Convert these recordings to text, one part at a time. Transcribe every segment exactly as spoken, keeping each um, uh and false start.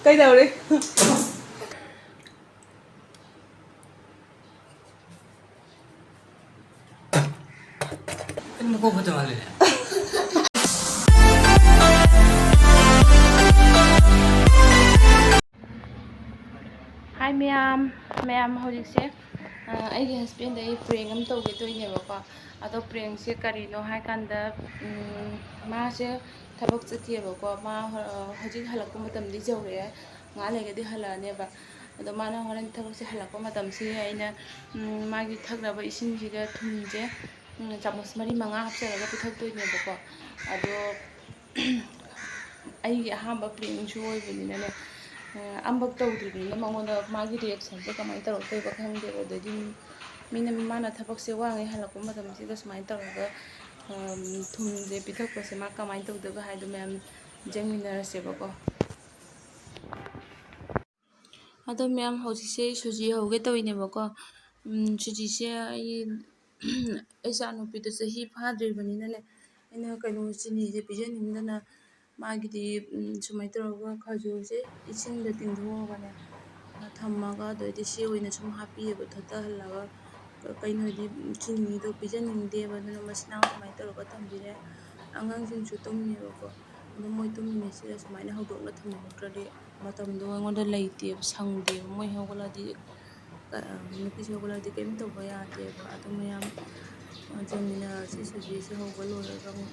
ꯀꯩꯗꯧꯔꯦ? ꯀꯩꯅꯣ ꯃꯀꯣꯛ ꯐꯠꯇ ꯃꯥꯜꯂꯦꯅꯦ꯫ ꯍꯥꯏ ꯃꯌꯥꯝ, ꯃꯌꯥꯝ ꯍꯧꯖꯤꯛꯁꯦ, ꯑ, ꯑꯩꯒꯤ husband ꯑꯩ prank ꯑꯃ ꯇꯧꯒꯦ ꯇꯧꯔꯤꯅꯦꯕꯀꯣ꯫ ꯑꯗꯣ prankꯁꯦ ꯀꯔꯤꯅꯣ ꯍꯥꯏꯀꯥꯟꯗ, ꯎꯝ, ꯃꯥꯁꯦ ꯊꯕꯛ ꯆꯠꯈꯤꯑꯕꯀꯣ꯫ ꯃꯥ ꯍ-, ꯍꯧꯖꯤꯛ ꯍꯜꯂꯛꯄ ꯃꯇꯝꯗꯤ ꯌꯧꯔꯛꯑꯦ, ꯉꯥꯏꯍꯥꯛ ꯂꯩꯔꯒꯗꯤ ꯍꯜꯂꯛꯑꯅꯦꯕ꯫ ꯑꯗꯣ ꯃꯥꯅ ꯍꯣꯔꯦꯟ ꯊꯕꯛꯁꯦ ꯍꯜꯂꯛꯄ ꯃꯇꯝꯁꯤ ꯑꯩꯅ, ꯎꯝ, ꯃꯥꯒꯤ ꯊꯛꯅꯕ ꯏꯁꯤꯡꯁꯤꯒ ꯊꯨꯝꯁꯦ, ꯎꯝ, ꯆꯥꯃꯁ ꯃꯔꯤ ꯃꯉꯥ ꯍꯥꯞꯆꯤꯜꯂꯒ ꯄꯤꯊꯛꯇꯣꯏꯅꯦꯕꯀꯣ꯫ ꯑꯗꯣ ꯑꯩꯒꯤ ꯑꯍꯥꯟꯕ prankꯁꯨ ꯑꯣꯏꯕꯅꯤꯅꯅꯦ, ꯑ, ꯑꯃꯐꯥꯎ ꯇꯧꯗ꯭ꯔꯤꯕꯅꯤꯅ ꯃꯉꯣꯟꯗ ꯃꯥꯒꯤ reactionꯁꯦ ꯀꯃꯥꯏꯅ ꯇꯧꯔꯛꯇꯣꯏꯕ ꯈꯪꯗꯦꯕ꯫ ꯑꯗꯩꯗꯤ ꯃꯤꯅ, ꯃꯥꯅ ꯊꯕꯛꯁꯦ ꯋꯥꯉꯩ ꯍꯜꯂꯛꯄ ꯃꯇꯝꯁꯤꯗ ꯁꯨꯃꯥꯏꯅ ꯇꯧꯔꯒ, ꯑ, ꯊꯨꯝꯁꯦ ꯄꯤꯊꯛꯄꯁꯦ ꯃꯥ ꯀꯃꯥꯏꯅ ꯇꯧꯗꯣꯏꯕ ꯍꯥꯏꯗꯣ ꯃꯌꯥꯝ ꯌꯦꯡꯃꯤꯟꯅꯔꯁꯦꯕꯀꯣ꯫ ꯑꯗꯣ ꯃꯌꯥꯝ, ꯍꯧꯖꯤꯛꯁꯦ ꯑꯩ ꯁꯨꯖꯤ ꯍꯧꯒꯦ ꯇꯧꯔꯤꯅꯦꯕꯀꯣ꯫ ꯎꯝ, ꯁꯨꯖꯤꯁꯦ ꯑꯩ, ꯑꯩ ꯏꯆꯥꯅꯨꯄꯤꯗꯣ ꯆꯍꯤ ꯐꯥꯗ꯭ꯔꯤꯕꯅꯤꯅꯅꯦ, ꯑꯩꯅ ꯀꯩꯅꯣ ꯆꯤꯅꯤꯁꯦ ꯄꯤꯖꯅꯤꯡꯗꯅ ꯃꯥꯒꯤꯗꯤ, ꯎꯝ, ꯁꯨꯃꯥꯏꯅ ꯇꯧꯔꯒ ꯈꯖꯨꯔꯁꯦ ꯏꯁꯤꯡꯗ ꯇꯤꯡꯊꯣꯛꯑꯒꯅꯦ, ꯊꯝꯃꯒ ꯑꯗꯩꯗꯤ ꯁꯤ ꯑꯣꯏꯅ ꯁꯨꯝ ꯍꯥꯞꯄꯤꯑꯕ, ꯊꯣꯠꯊꯍꯜꯂꯒ꯫ ꯀꯩꯅꯣꯗꯤ ꯆꯤꯅꯤꯗꯣ ꯄꯤꯖꯅꯤꯡꯗꯦꯕ, ꯑꯗꯨꯅ ꯃꯁꯤ ꯅꯥꯎ ꯁꯨꯃꯥꯏꯅ ꯇꯧꯔꯒ ꯊꯝꯕꯤꯔꯦ꯫ ꯑꯉꯥꯡꯁꯤꯡꯁꯨ ꯇꯨꯝꯃꯦꯕꯀꯣ, ꯑꯗꯨ ꯃꯣꯏ ꯇꯨꯝꯃꯤꯉꯩꯁꯤꯗ ꯁꯨꯃꯥꯏꯅ ꯍꯧꯗꯣꯛꯅ ꯊꯝꯍꯧꯗ꯭ꯔꯗꯤ ꯃꯇꯝꯗꯣ ꯑꯩꯉꯣꯟꯗ ꯂꯩꯇꯦꯕ, ꯁꯪꯗꯦꯕ꯫ ꯃꯣꯏ ꯍꯧꯒꯠꯂꯗꯤ, ꯑ, ꯅꯨꯄꯤꯁꯦ ꯍꯧꯒꯠꯂꯗꯤ ꯀꯩꯝ ꯇꯧꯕ ꯌꯥꯗꯦꯕ꯫ ꯑꯗꯨ ꯃꯌꯥꯝ, ꯑ, ꯌꯦꯡꯃꯤꯟꯅꯔꯁꯤ꯫ ꯁꯨꯖꯤꯁꯦ ꯍꯧꯕ ꯂꯣꯏꯔꯒ ꯑꯃꯨꯛ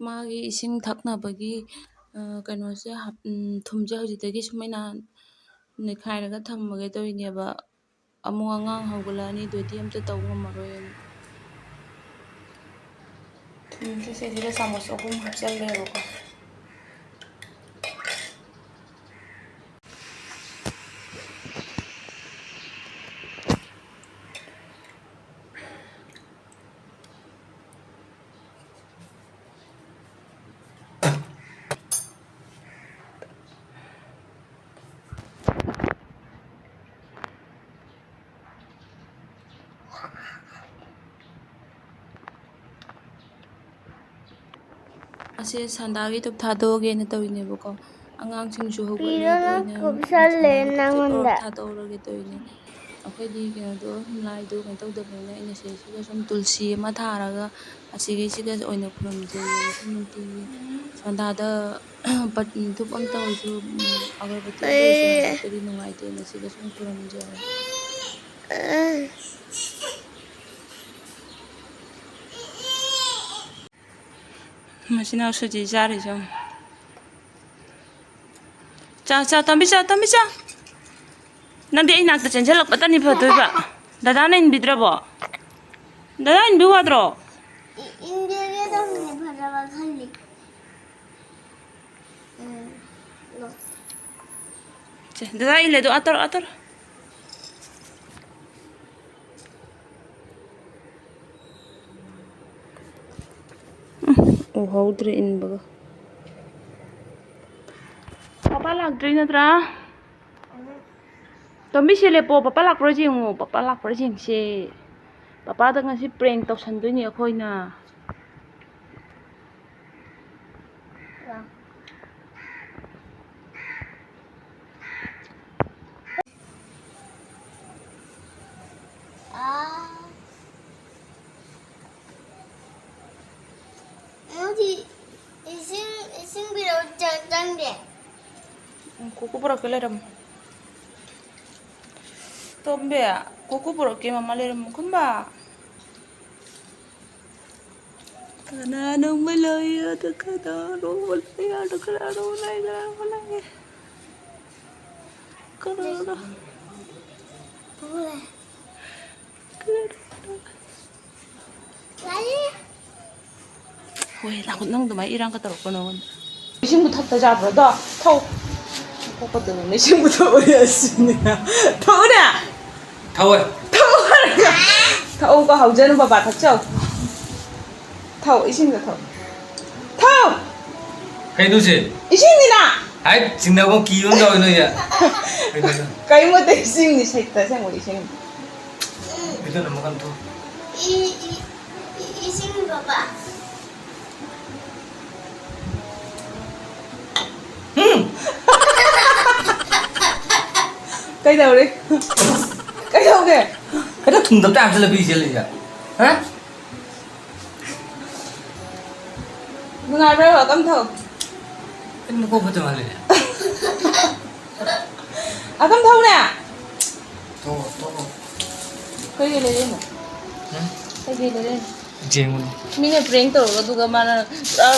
ꯃꯥꯒꯤ ꯏꯁꯤꯡ ꯊꯛꯅꯕꯒꯤ, ꯑ, ꯀꯩꯅꯣꯁꯦ ꯍꯥꯞ-, ꯎꯝ, ꯊꯨꯝꯁꯦ ꯍꯧꯖꯤꯛꯇꯒꯤ ꯁꯨꯃꯥꯏꯅ ꯅꯩꯈꯥꯏꯔꯒ ꯊꯝꯃꯒꯦ ꯇꯧꯔꯤꯅꯦꯕ꯫ ꯑꯃꯨꯛ ꯑꯉꯥꯡ ꯍꯧꯒꯠꯂꯛꯑꯅꯤ, ꯑꯗꯨꯗꯤ ꯑꯝꯇ ꯇꯧ ꯉꯝꯃꯔꯣꯏ꯫ ꯊꯨꯝꯁꯦ ꯁꯤꯁꯤꯗ ꯆꯥꯃꯁ ꯑꯍꯨꯝ ꯍꯥꯞꯆꯜꯂꯦꯕꯀꯣ꯫ ꯑꯁꯦ ꯁꯟꯗꯥꯒꯤ ꯙꯨꯞ ꯊꯥꯗꯣꯛꯑꯒꯦꯅ ꯇꯧꯔꯤꯅꯦꯕꯀꯣ꯫ ꯑꯉꯥꯡꯁꯤꯡꯁꯨ ꯍꯧꯒꯠꯂꯦ, ꯄꯤꯔꯣꯅ ꯑꯗꯨ ꯑꯩꯅ ꯀꯨꯞꯁꯜꯂꯦ ꯃꯆꯨꯝ ꯃꯆꯨꯝ ꯅꯪꯉꯣꯟꯗ꯫ ꯊꯥꯗꯣꯛꯍꯧꯔꯒꯦ ꯇꯧꯔꯤꯅꯦ꯫ ꯑꯩꯈꯣꯏꯗꯤ ꯀꯩꯅꯣꯗꯣ, ꯂꯥꯏꯗꯣ ꯀꯩꯅꯣ ꯇꯧꯗꯕꯅꯤꯅ ꯑꯩꯅ ꯁꯤꯗꯩꯁꯤꯗ ꯁꯨꯝ ꯇꯨꯜꯁꯤ ꯑꯃ ꯊꯥꯔꯒ ꯑꯁꯤꯒꯤꯁꯤꯒ ꯑꯣꯏꯅ ꯈꯨꯔꯨꯝꯖꯩꯌꯦ ꯁꯨꯝ ꯅꯨꯡꯇꯤꯒꯤ꯫ ꯁꯟꯗꯥꯗ ꯄꯠ-, ꯙꯨꯞ ꯑꯝꯇ ꯑꯣꯏꯔꯁꯨ, ꯎꯝ, ꯑꯒꯔꯕꯠꯇꯤ ꯑꯝꯇ ꯑꯣꯏꯔꯁꯨ ꯑꯦ꯫ ꯍꯥꯞꯇꯗꯤ ꯅꯨꯡꯉꯥꯏꯇꯦꯅ ꯁꯤꯗ ꯁꯨꯝ ꯈꯨꯔꯨꯝꯖꯕꯅꯦ꯫ ꯑꯦ꯫ ꯃꯁꯤꯅ ꯁꯨꯖꯤ ꯆꯥꯔꯤꯁꯦ ꯌꯦꯡꯉꯨ꯫ ꯆꯥ, ꯆꯥ, ꯇꯣꯝꯕꯤ, ꯆꯥ, ꯇꯣꯝꯕꯤ, ꯆꯥ꯫ ꯅꯪꯗꯤ ꯑꯩ ꯅꯥꯛꯇ ꯆꯦꯟꯁꯤꯜꯂꯛꯄꯇꯅꯤ ꯐꯗꯣꯏꯕ꯫ ꯗꯗꯥꯅ ꯏꯟꯕꯤꯗ꯭ꯔꯕꯣ? ꯗꯗꯥ ꯏꯟꯕꯤꯌꯨ ꯌꯥꯗ꯭ꯔꯣ? ꯏꯟꯕꯤꯔꯒꯦ ꯇꯧꯕꯅꯦ, ꯐꯖꯕ ꯈꯜꯂꯤ꯫ ꯎꯝ, ꯂꯣ꯫ ꯁꯦ, ꯗꯗꯥ ꯏꯜꯂꯦ ꯑꯗꯣ, ꯑꯥ ꯇꯧꯔꯣ, ꯑꯥ ꯇꯧꯔꯣ꯫ ꯎꯝ, ꯎꯍꯧꯗ꯭ꯔꯦ ꯏꯟꯕꯒ꯫ ꯄꯄꯥ ꯂꯥꯛꯇ꯭ꯔꯤ ꯅꯠꯇ꯭ꯔꯥ? ꯇꯣꯝꯕꯤ, ꯁꯤ ꯂꯦꯞꯄꯣ, ꯄꯄꯥ ꯂꯥꯛꯄ꯭ꯔꯥ ꯌꯦꯡꯉꯣ, ꯄꯄꯥ ꯂꯥꯛꯄ꯭ꯔꯥ ꯌꯦꯡꯁꯦ꯫ ꯄꯄꯥꯗ ꯉꯁꯤ prank ꯇꯧꯁꯟꯗꯣꯏꯅꯤ ꯑꯩꯈꯣꯏꯅ꯫ ꯑꯥ꯫ ꯅꯪꯗꯤ ꯏꯁꯤꯡ, ꯏꯁꯤꯡ ꯄꯤꯔꯛꯑꯣ, ꯆ-, ꯆꯪꯗꯦ꯫ ꯎꯝ, ꯀꯣꯀꯣ ꯄꯨꯔꯛꯀꯦ, ꯂꯩꯔꯝꯃꯣ꯫ ꯇꯣꯝꯕꯤ, ꯀꯣꯀꯣ ꯄꯨꯔꯛꯀꯦ, ꯃꯃꯥ ꯂꯩꯔꯝꯃꯣ꯫ ꯀꯨꯝꯕ꯫ ꯀꯅꯥꯅꯣꯝꯃ ꯂꯩ, ꯑꯗ ꯀꯅꯥꯅꯣꯝꯃ ꯂꯩ, ꯑꯗ ꯀꯅꯥꯅꯣꯝꯃ ꯂꯩ, ꯀꯅꯥꯅꯣꯝꯃ ꯂꯩ꯫ ꯀꯅꯥꯅꯣ? ꯀꯅꯥꯅꯣ? ꯍꯣꯏ, ꯅꯪ, ꯅꯪ ꯑꯗꯨꯃꯥꯏꯅ ꯏꯔꯥꯡꯒ ꯇꯧꯔꯛꯀꯅꯣ ꯑꯩꯉꯣꯟꯗ꯫ ꯏꯁꯤꯡꯕꯨ ꯊꯛꯇ ꯌꯥꯕ꯭ꯔꯣ? ꯑꯗꯣ ꯊꯧ꯫ ꯊꯣꯛꯀꯗꯕꯅꯦ, ꯏꯁꯤꯡꯕꯨ ꯊꯛꯑꯣ ꯌꯥꯁꯤꯅꯦ꯫ ꯊꯛꯎꯅꯦ꯫ ꯊꯧꯋꯦ꯫ ꯊꯛꯎ ꯍꯥꯏꯔꯒ꯫ ꯊꯛꯎꯀꯣ, ꯍꯧꯖꯅꯨ ꯕꯕꯥ, ꯊꯛꯆꯧ꯫ ꯊꯛꯎ, ꯏꯁꯤꯡꯗꯣ ꯊꯛꯎ꯫ ꯊꯛꯎ! ꯀꯩꯅꯣꯁꯦ? ꯏꯁꯤꯡꯅꯤꯅ! ꯍꯥꯏ, ꯆꯤꯡꯅꯕ ꯀꯤꯕ ꯑꯃ ꯌꯥꯎꯋꯦ ꯅꯣꯏꯁꯦ꯫ ꯀꯩꯅꯣ? ꯀꯔꯤꯃꯠꯇꯦ, ꯏꯁꯤꯡꯅꯤ, ꯁꯩꯇ ꯑꯁꯦꯡꯕ ꯏꯁꯤꯡ꯫ ꯏꯗꯨꯅ ꯃꯈꯜ ꯊꯣꯛ꯫ ꯏ-, ꯏ-, ꯏ-, ꯏꯁꯤꯡ ꯕꯕꯥ꯫ ꯎꯝ꯫ ꯀꯩꯗꯧꯔꯦ? ꯀꯩꯗꯧꯒꯦ? ꯍꯦꯛꯇ ꯊꯨꯝꯗꯕ ꯇꯥꯏꯞꯇ ꯂꯝꯕꯤ ꯆꯦꯜꯂꯤꯁꯦ꯫ ꯍꯥ? ꯅꯨꯡꯉꯥꯏꯕ꯭ꯔꯥ? ꯑꯀꯝ ꯊꯧ꯫ ꯑꯩ ꯃꯀꯣꯛ ꯐꯠꯇ ꯃꯥꯜꯂꯦ꯫ ꯑꯀꯝ ꯊꯧꯅꯦ꯫ ꯊꯣꯛꯑꯣ, ꯊꯣꯛꯑꯣ꯫ ꯀꯩꯀꯩ ꯂꯩꯔꯛꯏꯅꯣ? ꯎꯝ? ꯀꯩꯀꯩ ꯂꯩꯔꯛꯏꯅꯣ? ꯌꯦꯡꯉꯨꯅꯦ꯫ ꯃꯤꯅ prank ꯇꯧꯔꯒ, ꯑꯗꯨꯒ ꯃꯥꯅ ꯄꯨꯔꯥ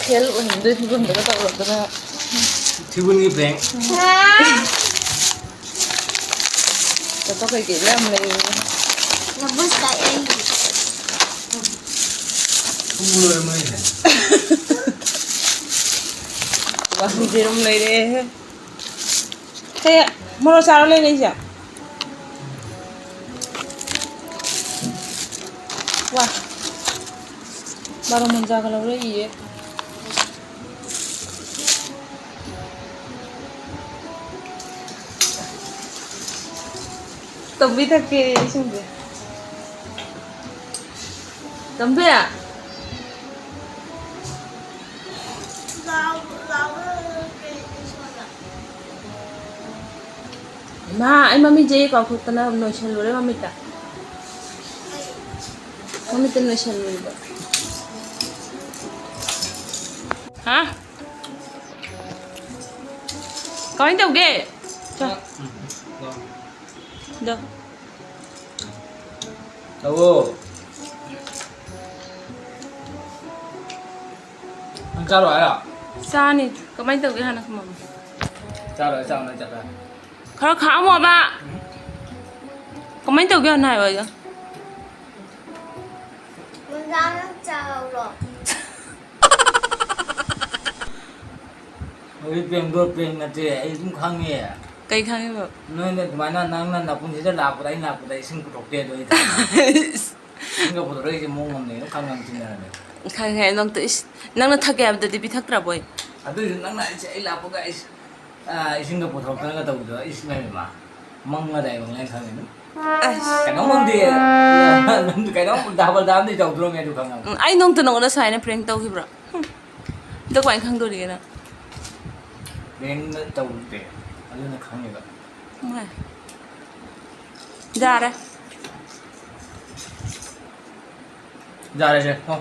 fail ꯑꯣꯏꯍꯟꯗꯣꯏ ꯐꯤꯕꯝꯗꯒ ꯇꯧꯔꯛꯇꯅ꯫ ꯊꯤꯕꯨꯟꯒꯤ prank꯫ ꯇꯥꯇꯣ ꯀꯩꯀꯩ ꯃꯌꯥꯝ ꯂꯩꯔꯦ꯫ ꯂꯕꯨꯛ ꯇꯥꯛꯑꯦ꯫ ꯊꯨꯝ ꯂꯣꯏꯔꯝꯃꯦ꯫ ꯋꯥ, ꯌꯦꯔꯨꯝ ꯂꯩꯔꯦ꯫ ꯁꯦ, ꯃꯣꯔꯣꯛ ꯆꯥꯔꯣ ꯂꯩꯔꯛꯏꯁꯦ꯫ ꯋꯥ꯫ ꯕꯥꯔꯣ ꯃꯣꯟꯖꯥꯒ ꯂꯧꯔꯛꯏꯌꯦ꯫ ꯇꯣꯝꯕꯤ ꯊꯛꯀꯦ ꯏꯁꯤꯡꯁꯦ꯫ ꯇꯣꯝꯕꯤ! ꯏꯃꯥ, ꯑꯩ ꯃꯃꯤꯠꯁꯦ ꯀꯥꯎꯊꯣꯛꯇꯅ ꯅꯣꯏꯁꯜꯂꯨꯔꯦ ꯃꯃꯤꯠꯇ꯫ ꯃꯃꯤꯠꯇ ꯅꯣꯏꯁꯜꯂꯨꯔꯤꯕ꯫ ꯍꯥ? ꯀꯃꯥꯏꯅ ꯇꯧꯒꯦ? ꯆꯣ꯫ ꯗꯣ꯫ ꯇꯧꯋꯣ꯫ ꯆꯥꯔꯣ ꯍꯥꯏꯔꯣ? ꯆꯥꯅꯤ꯫ ꯀꯃꯥꯏꯅ ꯇꯧꯒꯦ ꯍꯥꯟꯅ ꯈꯨꯝꯃꯣ꯫ ꯆꯥꯔꯣꯏ, ꯆꯥꯔꯣꯏ, ꯆꯥꯔꯣꯏ꯫ ꯈꯔ ꯈꯥꯛꯑꯝꯃꯣꯕ꯫ ꯀꯃꯥꯏꯅ ꯇꯧꯒꯦ ꯍꯥꯟꯅ ꯍꯥꯏꯌꯣ ꯑꯩꯒ꯫ ꯅꯨꯡꯗꯥꯡ ꯅꯪ ꯆꯥꯍꯧꯔꯣ꯫ ꯍꯧꯖꯤꯛ ꯄ꯭ꯔꯦꯡꯗꯣ ꯄ꯭ꯔꯦꯡ ꯅꯠꯇꯦ, ꯑꯩ ꯑꯗꯨꯝ ꯈꯪꯉꯦ꯫ ꯀꯩ ꯈꯪꯉꯤꯕ? ꯅꯣꯏꯅ ꯑꯗꯨꯃꯥꯏꯅ ꯅꯪꯅ ꯅꯄꯨꯟꯁꯤꯗ ꯂꯥꯛꯄꯗ, ꯑꯩ ꯂꯥꯛꯄꯗ ꯏꯁꯤꯡ ꯄꯨꯊꯣꯛꯇꯦ ꯑꯗꯣ ꯑꯩ ꯏꯁꯤꯡꯒ ꯄꯨꯊꯣꯔꯛꯏꯁꯦ ꯃꯑꯣꯡ ꯑꯃꯅꯦ, ꯑꯗꯨꯝ ꯈꯪꯉꯦ, ꯆꯤꯡꯅꯔꯝꯃꯦ꯫ ꯈꯪꯉꯦ, ꯈꯪꯉꯦ, ꯅꯪꯇ ꯏꯁ, ꯅꯪꯅ ꯊꯛꯀꯦ ꯍꯥꯏꯕꯗꯗꯤ ꯄꯤꯊꯛꯇ꯭ꯔꯕꯣꯏ? ꯑꯗꯨꯏꯁꯨ ꯅꯪꯅ ꯑꯩꯁꯦ, ꯑꯩ ꯂꯥꯛꯄꯒ ꯑꯩꯁꯦ, ꯑꯥ, ꯏꯁꯤꯡꯒ ꯄꯨꯊꯣꯔꯛꯇꯅꯒ ꯇꯧꯕꯗꯣ, ꯏꯁ, ꯏꯃꯥꯏ ꯄꯦꯝꯃ, ꯃꯪꯂ ꯗꯥꯏꯕꯪꯂ ꯈꯪꯉꯦ ꯑꯗꯨꯝ꯫ ꯑꯁ꯫ ꯀꯩꯅꯣꯝꯃꯗꯤ, ꯀꯩꯅꯣꯝ ꯎꯜꯇꯥ ꯄꯜꯇꯥ ꯑꯃꯗꯤ ꯇꯧꯗ꯭ꯔꯣꯃꯦ ꯑꯗꯨ ꯈꯪꯉꯒ꯫ ꯎꯝ, ꯑꯩ ꯅꯣꯡꯇ ꯅꯉꯣꯟꯗ ꯁꯨꯃꯥꯏꯅ ꯄ꯭ꯔꯦꯡ ꯇꯧꯈꯤꯕ꯭ꯔꯣ? ꯍꯨꯝ, ꯑꯗꯨ ꯀꯃꯥꯏꯅ ꯈꯪꯗꯣꯔꯤꯒꯦ ꯅꯪ? ꯄ꯭ꯔꯦꯡ ꯇꯧꯗꯦ, ꯑꯗꯨꯅ ꯈꯪꯉꯦꯕ꯫ ꯏꯃꯥꯏ꯫ ꯌꯥꯔꯦ꯫ ꯌꯥꯔꯦꯁꯦ, ꯊꯣ꯫